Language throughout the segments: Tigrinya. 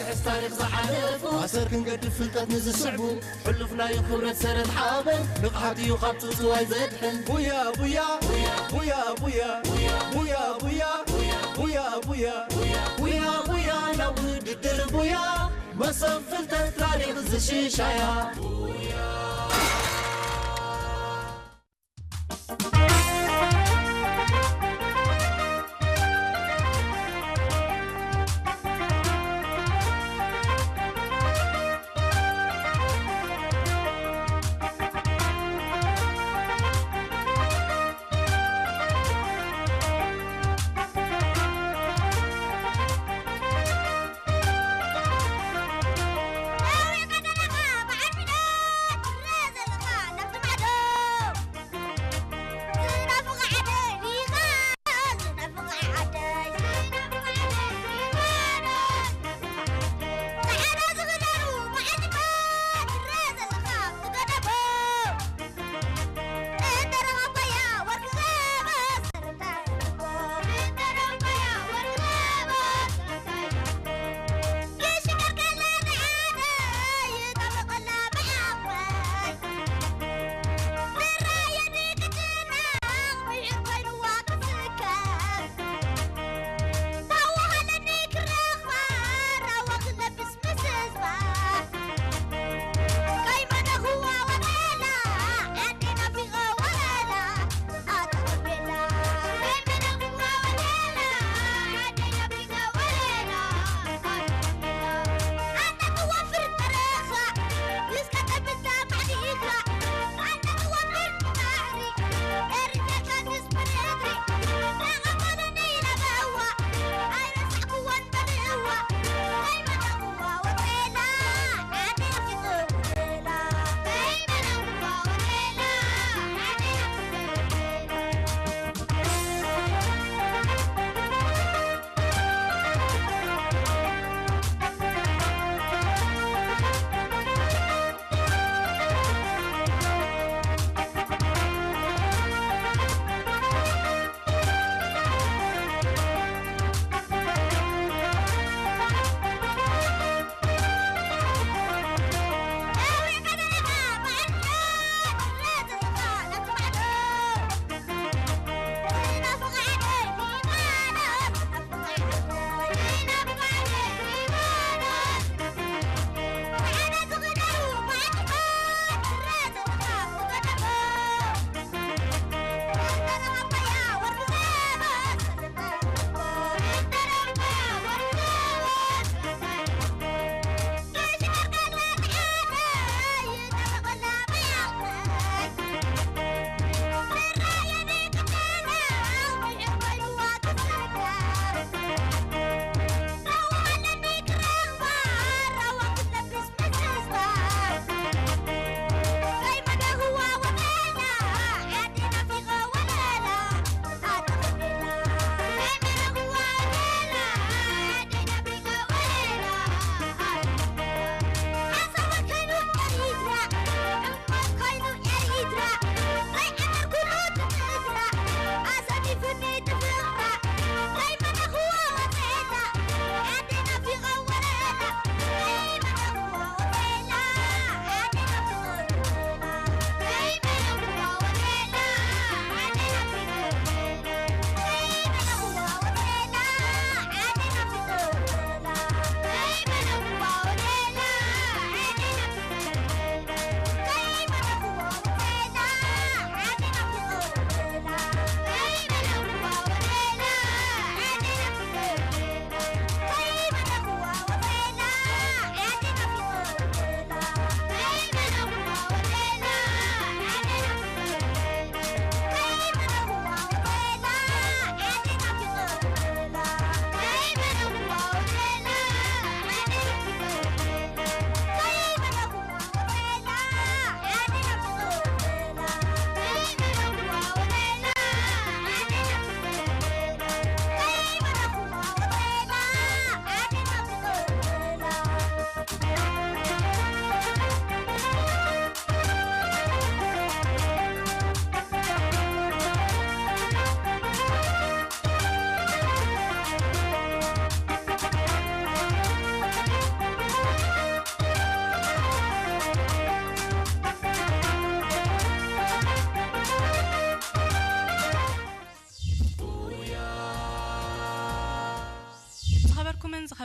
ሕስ ታሪኽ ዝሓለፉ ኣሰር ክንገድፍ ፍልጠት ንዝስዕቡ ሕሉፍ ናይ ክብረት ሰረት ሓበን ንቕሓት እዩ ካብ ጽውጽዋይ ዘድሕን። ቡያ ቡያ ቡያ ቡያ ቡያ ቡያ ቡያ ቡያ ቡያ ቡያ ቡያ ናብ ውድድር ቡያ መሰብ ፍልጠት ታሪኽ ዝሽሻያ።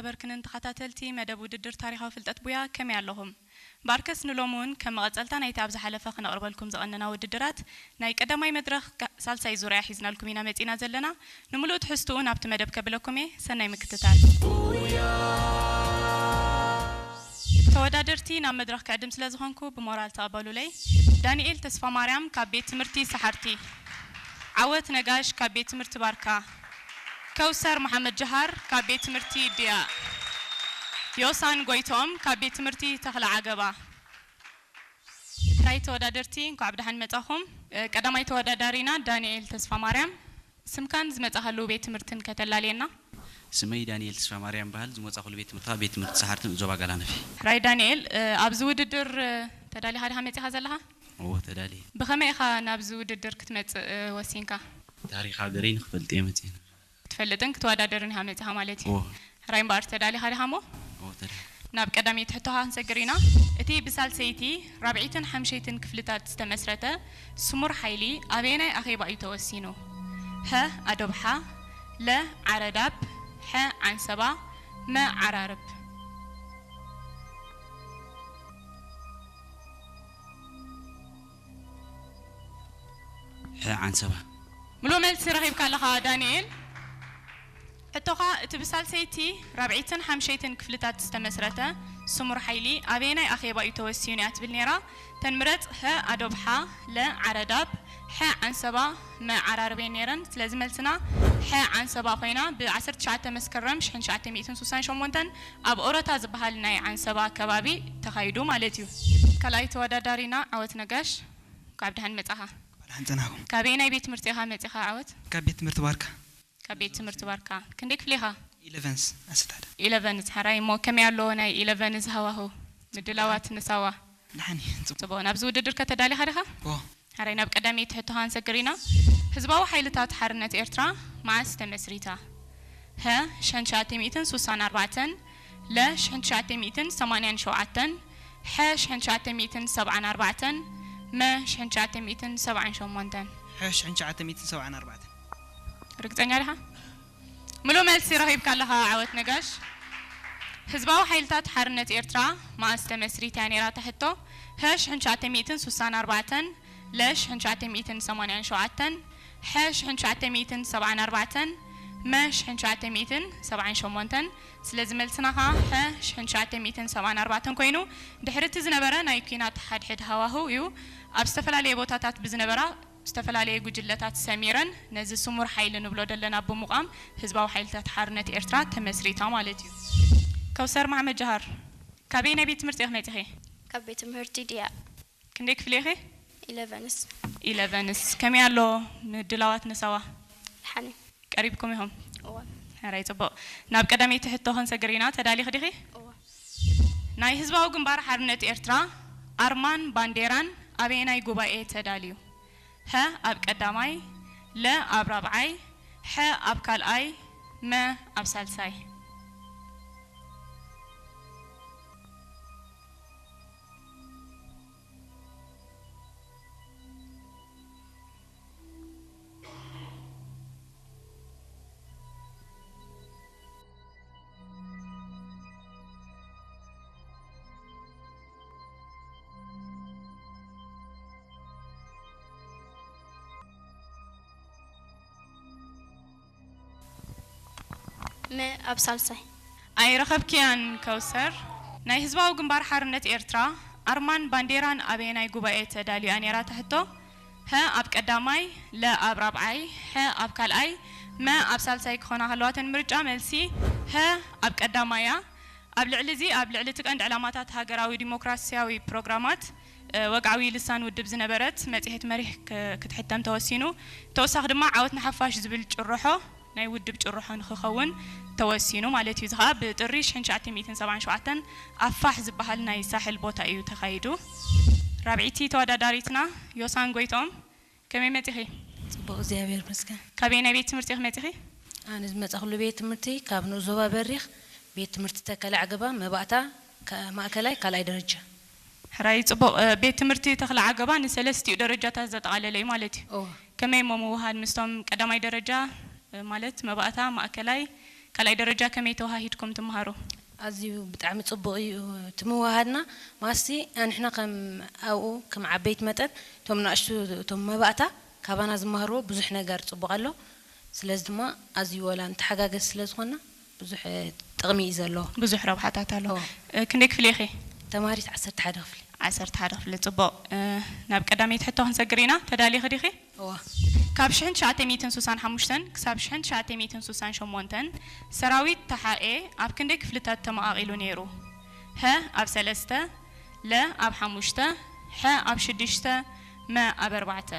በርክንን ተኸታተልቲ መደብ ውድድር ታሪኻዊ ፍልጠት ቡያ ከመይ ኣለኹም? ባርከስ ንሎሚ እውን ከም መቐጸልታ ናይቲ ኣብ ዝሓለፈ ክነቕርበልኩም ዝቐነና ውድድራት ናይ ቀዳማይ መድረኽ ካ-፣ ሳልሳይ ዙርያ ሒዝናልኩም ኢና መጺና ዘለና። ንምሉእ ትሕዝትኡ ናብቲ መደብ ከብለኩም እየ። ሰናይ ምክትታል። ተወዳደርቲ ናብ መድረኽ ክዕድም ስለ ዝኾንኩ ብሞራል ተቐበሉለይ። ዳንኤል ተስፋማርያም ካብ ቤት ትምህርቲ ሰሓርቲ፣ ዓወት ነጋሽ ካብ ቤት ትምህርቲ ባርካ፣ ከውሰር መሓመድ ጀሃር ካብ ቤት ትምህርቲ ድያ፣ ዮሳን ጎይቶም ካብ ቤት ትምህርቲ ተኽለ ዓገባ። ራይ ተወዳደርቲ እንኳዕ ብደሓን መጻኹም። እ፣ ቀዳማይ ተወዳዳሪና ዳንኤል ተስፋማርያም፣ ስምካን ዝመጻኻሉ ቤት ትምህርትን ከተላልየና። ስመይ ዳንኤል ተስፋማርያም በሃል። ዝመጻኹሉ ቤት ትምህርቲ ቤት ትምህርቲ ሰሓርቲ ንኡስ ዞባ ጋላነፊ። ራይ ዳንኤል፣ እ፣ ኣብዚ ውድድር፣ እ፣ ተዳሊኻ ዲኻ መጺኻ ዘለኻ? እዎ፣ ተዳልየ። ብኸመይ ኢኻ ናብዚ ውድድር ክትመጽእ፣ እ፣ ወሲንካ? ታሪኽ ሃገረይ ንኽፈልጥ እየ መጺኤ። ክትፈልጥን ክትወዳደርን ኢኻ መጺኻ ማለት እዩ። እዎ። ራይ እምበኣር ተዳሊኻ ዲኻ እሞ? እዎ፣ ተዳልየ። ናብ ቀዳመይቲ ሕቶኻ ክንሰግር ኢና። እቲ ብሳልሰይቲ፣ ራብዐይትን ሓምሸይትን ክፍልታት ዝተመስረተ ስሙር ሓይሊ ኣበየናይ ኣኼባ እዩ ተወሲኑ? ሀ ኣዶብሓ፣ ለ ዓረዳብ፣ ሐ ዓንሰባ፣ መ ዓራርብ። ሐ ዓንሰባ። ምሉእ መልሲ ረኺብካ ኣለኻ ዳንኤል። ሕቶኻ፣ እቲ ብሳልሰይቲ፣ ራብዐይትን ሓምሸይትን ክፍልታት ዝተመስረተ ስሙር ሓይሊ ኣበየናይ ኣኼባ እዩ ተወሲኑ እያ ትብል ነይራ። ተን ምረጽ፣ ሀ ኣዶብሓ፣ ለ ዓረዳብ፣ ሐ ዓንሰባ፣ መ ዓራርብ እየን ነይረን። ስለዚ መልስና ሐ ዓንሰባ ኮይና፣ ብ ዓሰርተ ትሽዓተ መስከረም ሽሕን ትሽዓተ ሚእትን ስሳን ሸሞንተን ኣብ ኦረታ ዝበሃል ናይ ዓንሰባ ከባቢ ተኻይዱ ማለት እዩ። ካልኣይ ተወዳዳሪና ዓወት ነጋሽ፣ እንኳዕ ብደሓን መጻኻ። እንኳዕ ደሓን ጸናሕኩም። ካበየናይ ቤት ትምህርቲ ኢኻ መጺኻ ዓወት? ካብ ቤት ትምህርቲ ባርካ። ካብ ቤት ትምህርቲ ባርካ። ክንደይ ክፍሊ ኢኻ? ኢለቨንስ ኣስታት። ኢለቨንስ፣ ሕራይ። እሞ ከመይ ኣሎ ናይ ኢለቨንስ ሃዋህው? ምድላዋት ንሳዋ? ደሓን እዩ፣ ጽቡቕ። ጽቡቕ። ናብዚ ውድድር ከ ተዳሊኻ ዲኻ? ዎ። ሕራይ፣ ናብ ቀዳመይቲ ሕቶኻ ክንሰግር ኢና። ህዝባዊ ሓይልታት ሓርነት ኤርትራ መዓስ ተመስሪታ? ሀ፣ ሽሕን ትሽዓተ ሚእትን ስሳን ኣርባዕተን፣ ለ፣ ሽሕን ትሽዓተ ሚእትን ሰማንያን ሸውዓተን፣ ሐ፣ ሽሕን ትሽዓተ ሚእትን ሰብዓን ኣርባዕተን፣ መ፣ ሽሕን ትሽዓተ ሚእትን ሰብዓን ሸሞንተን። ሐ፣ ሽሕን ትሽዓተ ሚእትን ሰብዓን ኣርባዕተን። ርግጸኛ ዲኻ? ምሉእ መልሲ ረኺብካ ኣለኻ ዓወት ነጋሽ። ህዝባዊ ሓይልታት ሓርነት ኤርትራ መኣስ ተመስሪታ እያ ነይራ እታ ሕቶ? ሀ፣ ሽሕን ትሽዓተ ሚእትን ስሳን ኣርባዕተን፣ ለ፣ ሽሕን ትሽዓተ ሚእትን ሰማንያን ሸውዓተን፣ ሐ፣ ሽሕን ትሽዓተ ሚእትን ሰብዓን ኣርባዕተን፣ መ፣ ሽሕን ትሽዓተ ሚእትን ሰብዓን ሸሞንተን። ስለዚ መልስና ኸኣ ሐ፣ ሽሕን ትሽዓተ ሚእትን ሰብዓን ኣርባዕተን ኮይኑ፣ ድሕሪ እቲ ዝነበረ ናይ ኲናት ሓድሕድ ሃዋህው እዩ። ኣብ ዝተፈላለየ ቦታታት ብዝነበራ ዝተፈላለየ ጉጅለታት ሰሚረን ነዚ ስሙር ሓይሊ ንብሎ ዘለና ብምቋም ህዝባዊ ሓይልታት ሓርነት ኤርትራ ተመስሪታ ማለት እዩ። ከውሰር መሓመድ ጀሃር፣ ካበየናይ ቤት ትምህርቲ ኢኺ መጺኺ? ካብ ቤት ትምህርቲ ድያ። ክንደይ ክፍሊ ኢኺ? ኢለቨንስ። ኢለቨንስ። ከመይ ኣሎ ምድላዋት ንሳዋ? ደሓን እዩ። ቀሪብኩም ኢኹም? እወ። ሕራይ ጽቡቕ። ናብ ቀዳመይቲ ሕቶ ክንሰግር ኢና። ተዳሊኺ ዲኺ? እወ። ናይ ህዝባዊ ግንባር ሓርነት ኤርትራ ኣርማን ባንዴራን ኣበየናይ ጉባኤ ተዳልዩ? ሀ ኣብ ቀዳማይ፣ ለ ኣብ ራብዓይ፣ ሐ ኣብ ካልኣይ፣ መ ኣብ ሳልሳይ። መ ኣብ ሳልሳይ። ኣይረኸብክያን ከውሰር። ናይ ህዝባዊ ግንባር ሓርነት ኤርትራ ኣርማን ባንዴራን ኣበየናይ ጉባኤ ተዳልዩ እያ ነይራ እታ ሕቶ? ሀ ኣብ ቀዳማይ፣ ለ ኣብ ራብዓይ፣ ሐ ኣብ ካልኣይ፣ መ ኣብ ሳልሳይ ክኾና ከለዋ እተን ምርጫ መልሲ ሀ ኣብ ቀዳማይ እያ። ኣብ ልዕሊ እዚ፣ ኣብ ልዕሊ እቲ ቀንዲ ዕላማታት ሃገራዊ ዲሞክራስያዊ ፕሮግራማት፣ እ፣ ወግዓዊ ልሳን ውድብ ዝነበረት መጽሔት መሪሕ ክ-፣ ክትሕተም ተወሲኑ። ተወሳኺ ድማ ዓወት ንሓፋሽ ዝብል ጭርሖ ናይ ውድብ ጭርሖ ንኽኸውን ተወሲኑ ማለት እዩ። እዚ ኸኣ ብጥሪ ሽሕን ትሽዓተ ሚእትን ሰብዓን ሸውዓተን ኣብ ፋሕ ዝበሃል ናይ ሳሕል ቦታ እዩ ተኻይዱ። ራብዐይቲ ተወዳዳሪትና ዮሳን ጎይትኦም፣ ከመይ መጺኺ? ጽቡቕ፣ እግዚኣብሔር ይመስገን። ካበየናይ ቤት ትምህርቲ ኢኺ መጺኺ? ኣነ ዝመጻኹሉ ቤት ትምህርቲ ካብ ንኡስ ዞባ በሪኽ፣ ቤት ትምህርቲ ተከለ ዓገባ፣ መባእታ ካ-፣ ማእከላይ ካልኣይ ደረጃ። ሕራይ፣ ጽቡቕ። እ፣ ቤት ትምህርቲ ተኽለ ዓገባ ንሰለስቲኡ ደረጃታት ዘጠቓለለ እዩ ማለት እዩ። እወ። ከመይ እሞ ምውሃድ ምስቶም ቀዳማይ ደረጃ፣ እ፣ ማለት መባእታ፣ ማእከላይ፣ ካልኣይ ደረጃ ከመይ ተዋሃሂድኩም ትመሃሩ? ኣዝዩ ብጣዕሚ ጽቡቕ እዩ እቲ ምውሃድና። ማስቲ ኣንሕና ከም ኣብኡ ከም ዓበይቲ መጠን እቶም ንኣሽቱ እቶም መባእታ ካባና ዝመሃርዎ ብዙሕ ነገር ጽቡቕ ኣሎ። ስለዚ ድማ ኣዝዩ ወላ ንተሓጋገዝ ስለ ዝኾንና ብዙሕ ጥቕሚ እዩ ዘለዎ። ብዙሕ ረብሓታት ኣለዎ። እወ። እ፣ ክንደይ ክፍሊ ኢኺ? ተማሃሪት ዓሰርተ ሓደ ክፍሊ። ዓሰርተ ሓደ ክፍሊ፣ ጽቡቕ። እ፣ ናብ ቀዳመይቲ ሕቶ ክንሰግር ኢና። ተዳሊኺ ዲኺ? እወ። ካብ ሽሕን ትሽዓተ ሚእትን ሱሳን ሓሙሽተን ክሳብ ሽሕን ትሽዓተ ሚእትን ሱሳን ሸሞንተን ሰራዊት ተሓኤ ኣብ ክንደይ ክፍልታት ተመቓቒሉ ነይሩ? ሀ ኣብ ሰለስተ፣ ለ ኣብ ሓሙሽተ፣ ሐ ኣብ ሽዱሽተ፣ መ ኣብ ኣርባዕተ።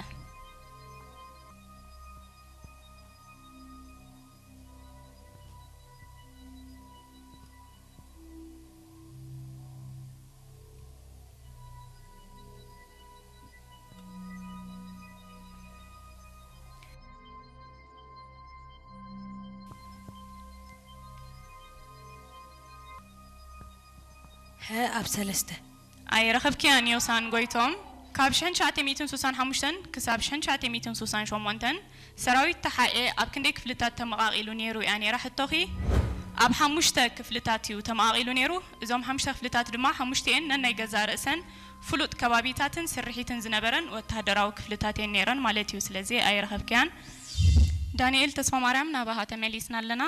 ሀ ኣብ ሰለስተ። ኣይረኸብክያን ዮሳን ጎይቶም። ካብ ሽሕን ትሽዓተ ሚእትን ሱሳን ሓሙሽተን ክሳብ ሽሕን ትሽዓተ ሚእትን ሱሳን ሸሞንተን ሰራዊት ተሓኤ ኣብ ክንደይ ክፍልታት ተመቓቒሉ ነይሩ እያ ነይራ ሕቶኺ? ኣብ ሓሙሽተ ክፍልታት እዩ ተመቓቒሉ ነይሩ። እዞም ሓሙሽተ ክፍልታት ድማ ሓሙሽቲኤን ነናይ ገዛእ ርእሰን ፍሉጥ ከባቢታትን ስርሒትን ዝነበረን ወተሃደራዊ ክፍልታት እየን ነይረን ማለት እዩ። ስለዚ ኣይረኸብክያን። ዳንኤል ተስፋማርያም፣ ናባኻ ተመሊስና ኣለና።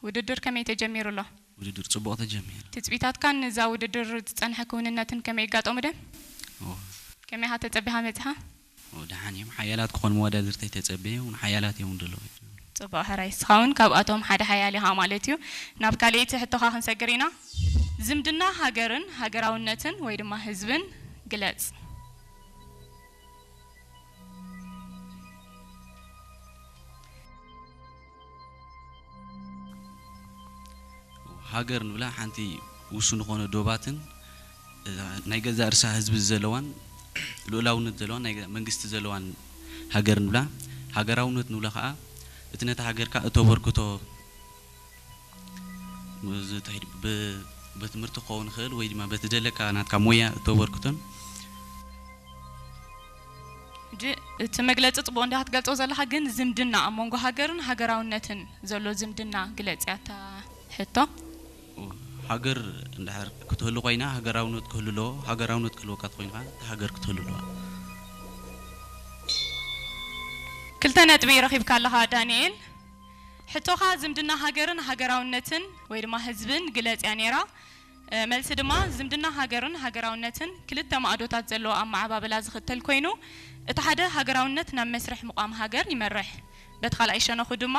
ውድድር ከመይ ተጀሚሩ ኣሎ? ውድድር ጽቡቕ ተጀሚሩ። ትጽቢታትካን እዛ ውድድር ዝጸንሐ ክውንነትን ከመይ ይጋጠሙ ድዮም? ኦ፣ ከመይ ኢኻ ተጸቢኻ መጺኻ? ኦ፣ ደሓን እዮም። ሓያላት ክኾኑ መወዳድርተይ ተጸብየ እውን ሓያላት እዮም ዘለዉ። ጽቡቕ ሕራይ፣ እስኻ እውን ካብኣቶም ሓደ ሓያል ኢኻ ማለት እዩ። ናብ ካልኣይቲ ሕቶኻ ክንሰግር ኢና። ዝምድና ሃገርን ሃገራውነትን ወይ ድማ ህዝብን ግለጽ። ሃገር ንብላ ሓንቲ ውሱን ዝኾነ ዶባትን ናይ ገዛእ ርሳ ህዝቢ ዘለዋን ልኡላውነት ዘለዋን ናይ መንግስቲ ዘለዋን ሃገር ንብላ። ሃገራውነት ንብላ ከዓ እቲ ነታ ሃገርካ እተበርክቶ ብትምህርቲ ክኸውን ይኽእል ወይ ድማ በቲ ዘለካ ናትካ ሞያ እተበርክቶን። ሕጂ እቲ መግለፂ ፅቡቕ እንዲኻ ትገልፆ ዘለኻ፣ ግን ዝምድና ኣብ መንጎ ሃገርን ሃገራውነትን ዘሎ ዝምድና ግለፅ እያ እታ ሕቶ። ሃገር እንድሕር ክትህሉ ኮይና ሃገራውነት ክህሉ ኣለዎ። ሃገራውነት ክህልወካ ተኮይኑ ከዓ እታ ሃገር ክትህሉ ኣለዋ። ክልተ ነጥቢ ረኺብካ ኣለኻ ዳንኤል። ሕቶኻ ዝምድና ሃገርን ሃገራውነትን ወይ ድማ ህዝብን ግለጽ እያ ነይራ። እ፣ መልሲ ድማ ዝምድና ሃገርን ሃገራውነትን ክልተ ማእዶታት ዘለዎ ኣመዓባብላ ዝኽተል ኮይኑ፣ እቲ ሓደ ሃገራውነት ናብ መስርሕ ምቋም ሃገር ይመርሕ። በቲ ካልኣይ ሸነኹ ድማ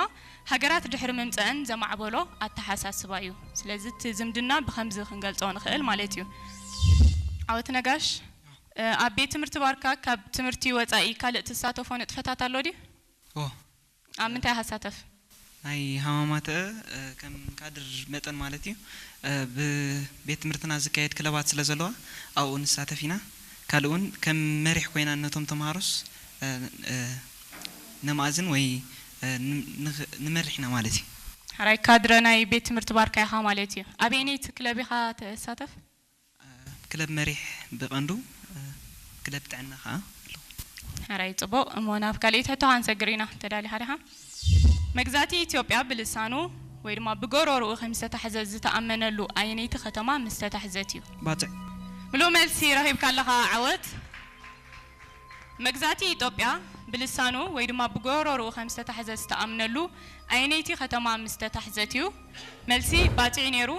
ሃገራት ድሕሪ ምምጸአን ዘማዕበሎ ኣተሓሳስባ እዩ። ስለዚ እቲ ዝምድና ብኸምዚ ክንገልጾ ንኽእል ማለት እዩ። ዓወት ነጋሽ፣ እ፣ ኣብ ቤት ትምህርቲ ባርካ ካብ ትምህርቲ ወጻኢ ካልእ ትሳተፎ ንጥፈታት ኣሎ ድዩ? ኦ፣ ኣብ ምንታይ ኢኻ ትሳተፍ? ናይ ሃማማተአ፣ እ፣ ከም ካድር መጠን ማለት እዩ። እ፣ ብቤት ትምህርትና ዝካየድ ክለባት ስለ ዘለዋ ኣብኡ ንሳተፍ ኢና። ካልእ እውን ከም መሪሕ ኮይና ነቶም ተምሃሮስ፣ እ፣ እ፣ ነማእዝን ወይ፣ እ፣ ን-፣ ንኽ-፣ ንመርሕ ኢና ማለት እዩ። ሕራይ ካድረ ናይ ቤት ትምህርቲ ባርካ ኢኻ ማለት እዩ። ኣበየነይቲ ክለብ ኢኻ ትሳተፍ? ክለብ መሪሕ ብቐንዱ፣ ክለብ ጥዕና ኸዓ ኣለዎ። ሕራይ ጽቡቕ። እሞ ናብ ካልኣይቲ ሕቶ ክንሰግር ኢና። ተዳሊኻ ዲኻ? መግዛእቲ ኢትዮጵያ ብልሳኑ ወይ ድማ ብጎረርኡ ከም ዝተታሕዘ ዝተኣመነሉ ኣየነይቲ ከተማ ምስ ተታሕዘት እዩ? ባጽዕ። ምሉእ መልሲ ረኺብካ ኣለኻ ዓወት። መግዛእቲ ኢትዮጵያ ብልሳኑ ወይ ድማ ብጎረርኡ ከም ዝተታሕዘ ዝተኣምነሉ ኣየነይቲ ከተማ ምስ ተታሕዘት እዩ? መልሲ ባጽዕ እዩ ነይሩ።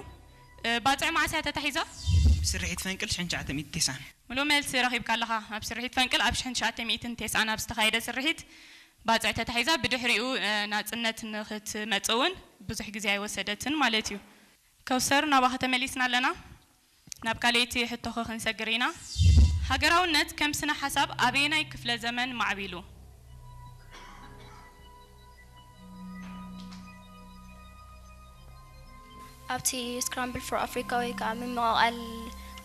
እ፣ ባጽዕ መዓስ እያ ተታሒዛ? ብስርሒት ፈንቅል ሽሕን ትሽዓተ ሚእትን ተስዓን። ምሉእ መልሲ ረኺብካ ኣለኻ። ኣብ ስርሒት ፈንቅል ኣብ ሽሕን ትሽዓተ ሚእትን ተስዓን ኣብ ዝተኻየደ ስርሒት ባጽዕ ተታሒዛ። ብድሕሪኡ፣ እ፣ ናጽነት ንኽትመጽእ እውን ብዙሕ ግዜ ኣይወሰደትን ማለት እዩ። ከውሰር፣ ናባኻ ተመሊስና ኣለና። ናብ ካልኣይቲ ሕቶኺ ክንሰግር ኢና። ሃገራውነት ከም ስነ ሓሳብ ኣበየናይ ክፍለ ዘመን ማዕቢሉ? ኣብቲ Scramble for Africa ወይ ከዓ ምምቕቓል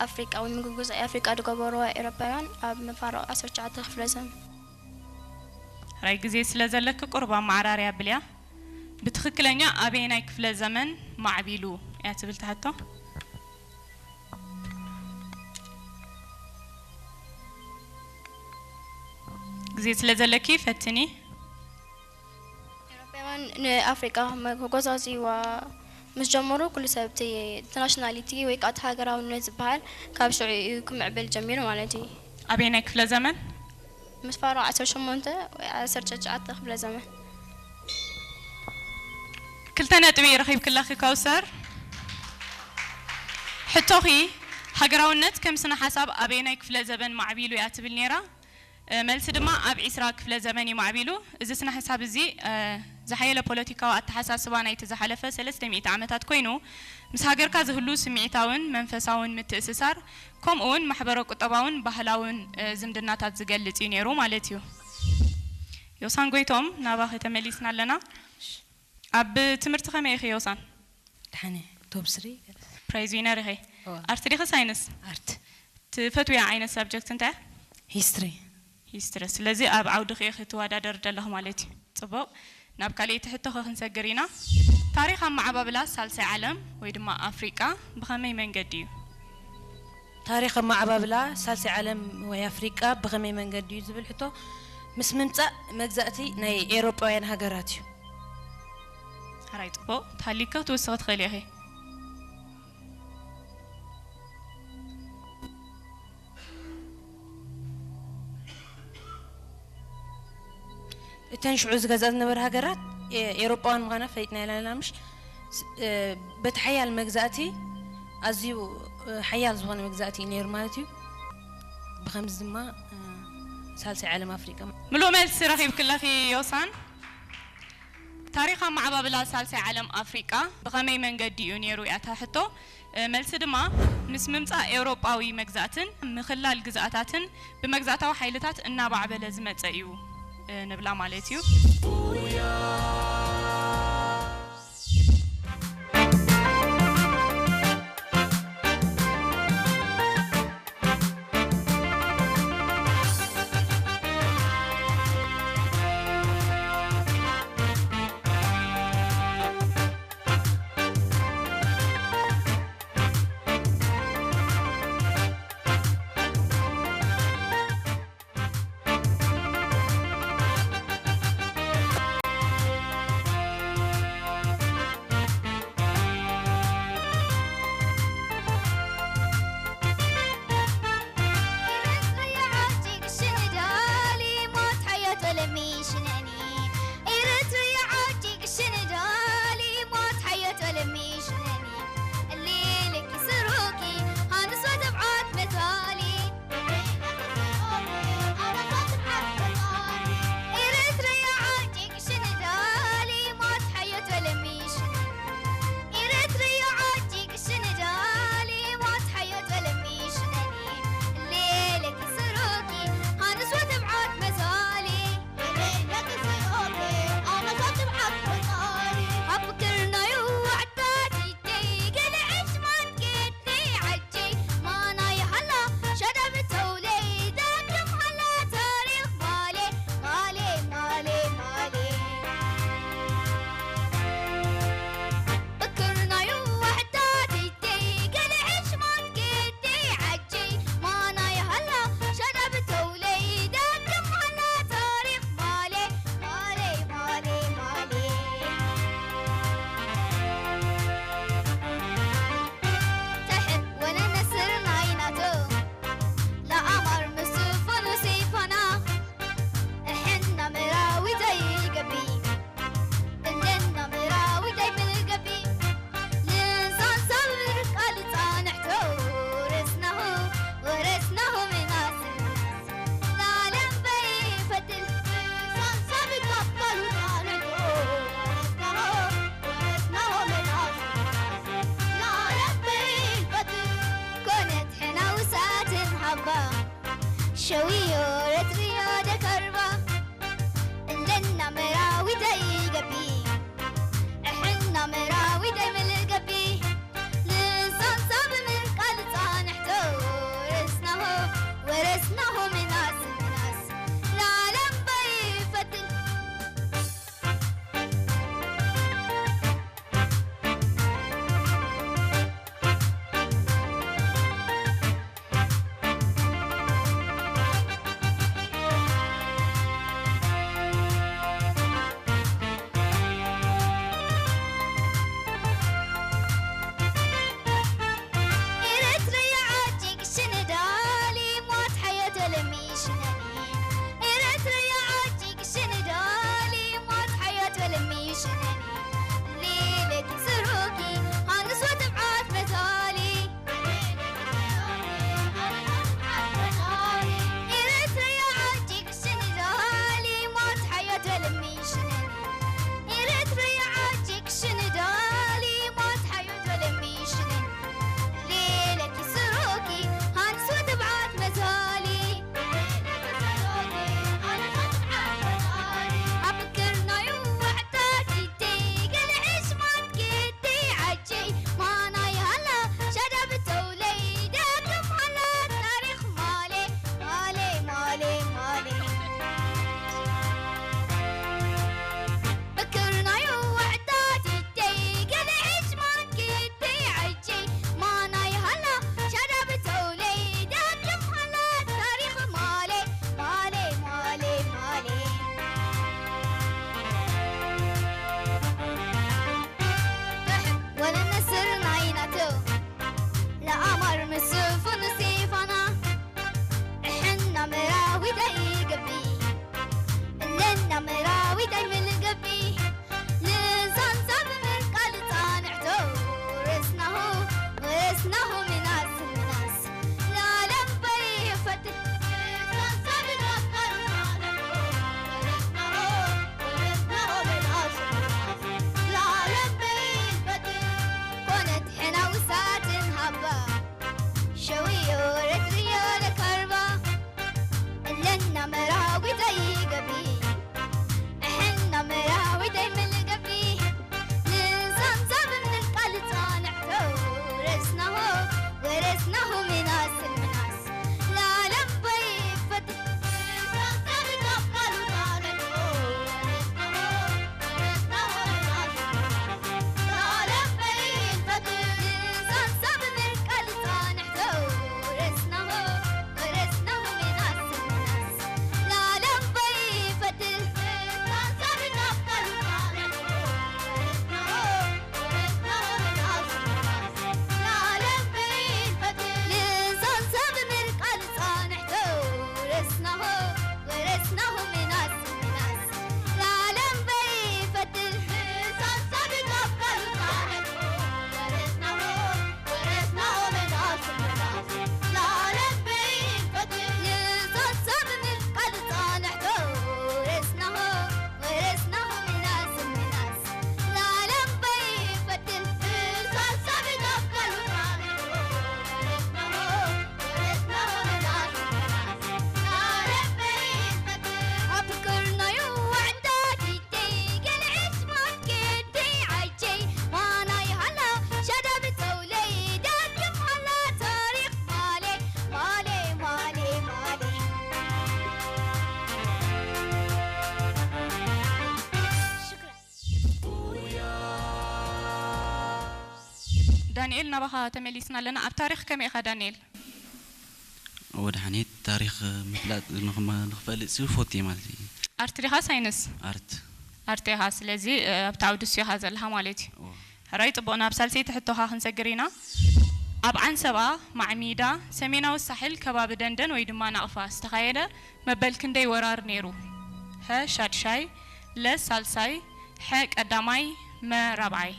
ኣፍሪቃ ወይ ምግግዛእ ኣፍሪቃ ዝገበርዎ ኤውሮጳውያን ኣብ መፋርቕ ዓሰርተ ትሽዓተ ክፍለ ዘመን። ሕራይ ግዜ ስለ ዘለኪ ቁሩብ ኣመዓራርያ ኣብልያ። ብትኽክለኛ ኣበየናይ ክፍለ ዘመን ማዕቢሉ እያ ትብል እታ ሕቶ። ግዜ ስለ ዘለኪ ፈትኒ። ኤውሮጳውያን ንኣፍሪቃ መጓዛዝይዋ ምስ ጀመሩ፣ ኩሉ ሰብ እቲ ናሽናሊቲ ወይ ከዓ እቲ ሃገራውነት ዝበሃል ካብ ሽዑ እዩ ክምዕብል ጀሚሩ ማለት እዩ። ኣበየናይ ክፍለ ዘመን? ምስ ፋሮ ዓሰርተ ሸሞንተ ወይ ዓሰርተ ትሽዓተ ክፍለ ዘመን። ክልተ ነጥቢ ረኺብክለኺ ከውሰር። ሕቶኺ፣ ሃገራውነት ከም ስነ ሓሳብ ኣበየናይ ክፍለ ዘበን ማዕቢሉ እያ ትብል ነይራ? እ፣ መልሲ ድማ ኣብ ዒስራ ክፍለ ዘመን እዩ ማዕቢሉ። እዚ ስነ ሓሳብ እዚ፣ እ፣ ዝሓየለ ፖለቲካዊ ኣተሓሳስባ ናይቲ ዝሓለፈ ሰለስተ ሚእቲ ዓመታት ኮይኑ፣ ምስ ሃገርካ ዝህሉ ስምዒታውን መንፈሳውን ምትእስሳር፣ ከምኡውን ማሕበረ ቁጠባውን ባህላውን፣ እ፣ ዝምድናታት ዝገልጽ እዩ ነይሩ ማለት እዩ። ዮሳን ጎይቶም፣ ናባኺ ተመሊስና ኣለና። ኣብ ትምህርቲ ከመይ ኢኺ ዮሳን? ደሓነ፣ ቶፕ ስሪ። ፕራይዝ ዊነር ኢኺ። እዋ። ኣርት ዲኺ ሳይንስ? ኣርት። ትፈትውያ ዓይነት ሳብጀክት እንታይ? ሂስትሪ። ሂስትሪ። ስለዚ ኣብ ዓውድኺ ኢኺ ትወዳደሪ ዘለኺ ማለት እዩ። ጽቡቕ። ናብ ካልኣይቲ ሕቶኺ ክንሰግር ኢና። ታሪኽ ኣመዓባብላ ሳልሳይ ዓለም ወይ ድማ ኣፍሪቃ ብኸመይ መንገዲ እዩ? ታሪኽ ኣመዓባብላ ሳልሳይ ዓለም ወይ ኣፍሪቃ ብኸመይ መንገዲ እዩ ዝብል ሕቶ፣ ምስ ምምጻእ መግዛእቲ ናይ ኤውሮጳውያን ሃገራት እዩ። ሕራይ ጽቡቕ። ተሃሊካ ክትውስኺ ትኽእሊ ኢኺ። እተን ሽዑ ዝገዝኣ ዝነበረ ሃገራት፣ ኤ-፣ ኤውሮጳውያን ምዃና ፈሊጥና ኣለና፣ ምሽ? ስ-፣ እ፣ በቲ ሓያል መግዛእቲ፣ ኣዝዩ፣ እ፣ ሓያል ዝኾነ መግዛእቲ እዩ ነይሩ ማለት እዩ። ብኸምዚ ድማ፣ እ፣ ሳልሳይ ዓለም ኣፍሪቃ። ምሉእ መልሲ ረኺብክለኺ ዮሳን። ታሪኽ ኣመዓባብላ ሳልሳይ ዓለም ኣፍሪቃ ብኸመይ መንገዲ እዩ ነይሩ እያ እታ ሕቶ። እ፣ መልሲ ድማ ምስ ምምጻእ ኤውሮጳዊ መግዛእትን ምኽላል ግዝኣታትን ብመግዛእታዊ ሓይልታት እናባዕበለ ዝመጸ እዩ፣ እ፣ ንብላ ማለት እዩ። ዳንኤል፣ ናባኻ ተመሊስና ኣለና። ኣብ ታሪኽ ከመይ ኢኻ ዳንኤል? ወድሓኔት ታሪኽ ምፍላጥ ንኽመ- ንኽፈልጥ ሲ ፎቴ ማለት እዩ። ኣርት ዲኻ ሳይንስ? ኣርት። ኣርት ኢኻ። ስለዚ ኣብቲ ዓውዲ እሱ ኢኻ ዘለኻ ማለት እዩ። እዎ። ሕራይ ጽቡቕ፣ ናብ ሳልሰይቲ ሕቶኻ ክንሰግር ኢና። ኣብ ዓንሰባ፣ ማዕሚዳ፣ ሰሜናዊ ሳሕል ከባቢ ደንደን ወይ ድማ ናቕፋ ዝተኻየደ መበል ክንደይ ወራር ነይሩ? ሀ ሻድሻይ፣ ለ ሳልሳይ፣ ሐ ቀዳማይ፣ መ ራብዓይ።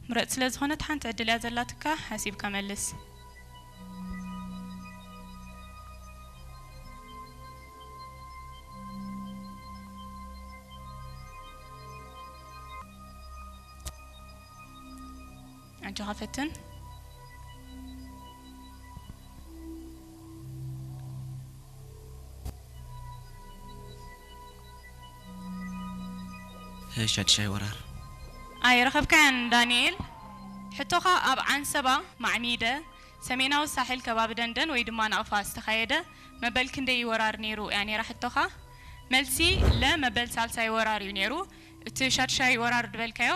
ምረጽ ስለ ዝኾነት ሓንቲ ዕድል እያ ዘላትካ፣ ሓሲብካ መልስ። ኣጆኻ ፈትን። ሻድሻይ ወራር። ኣይረኸብካያን ዳንኤል። ሕቶኻ ኣብ ዓንሰባ፣ ማዕሚደ፣ ሰሜናዊ ሳሕል ከባቢ ደንደን ወይ ድማ ናቕፋ ዝተኻየደ መበል ክንደይ ወራር ነይሩ እያ ነይራ ሕቶኻ። መልሲ ለ መበል ሳልሳይ ወራር እዩ ነይሩ። እቲ ሻድሻይ ወራር ዝበልካዮ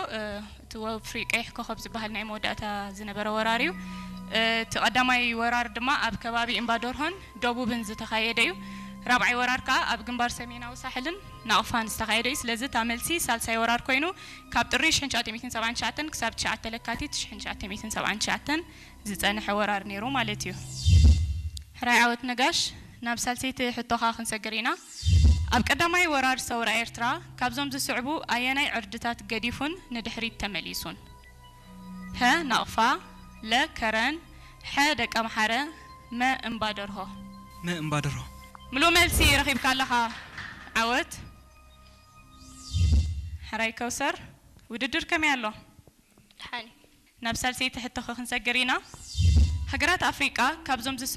እቲ ወፍሪ ቀይሕ ኮኸብ ዝበሃል ናይ መወዳእታ ዝነበረ ወራር እዩ። እቲ ቀዳማይ ወራር ድማ ኣብ ከባቢ እምባደርሆን ደቡብን ዝተኻየደ እዩ። ራብዓይ ወራር ከዓ ኣብ ግንባር ሰሜናዊ ሳሕልን ናቕፋን ዝተኻየደ እዩ። ስለዚ እታ መልሲ ሳልሳይ ወራር ኮይኑ ካብ ጥሪ ሽሕን ትሽዓተ ሚእትን ሰብዓን ትሽዓተን ክሳብ ትሽዓተ ለካቲት ሽሕን ትሽዓተ ሚእትን ሰብዓን ትሽዓተን ዝጸንሐ ወራር ነይሩ ማለት እዩ። ሕራይ ዓወት ነጋሽ። ናብ ሳልሰይቲ ሕቶኻ ክንሰግር ኢና። ኣብ ቀዳማይ ወራር ሰውራ ኤርትራ ካብዞም ዝስዕቡ ኣየናይ ዕርድታት ገዲፉን ንድሕሪት ተመሊሱን? ሀ ናቕፋ፣ ለ ከረን፣ ሐ ደቀምሓረ፣ መ እምባደርሆ። መ እምባደርሆ። ምሉእ መልሲ ረኺብካ ኣለኻ ዓወት። ሕራይ ከውሰር፣ ውድድር ከመይ ኣሎ? ደሓን እዩ። ናብ ሳልሰይቲ ሕቶኸ ክንሰግር ኢና። ሃገራት ኣፍሪቃ ካብዞም ዝስዕቡ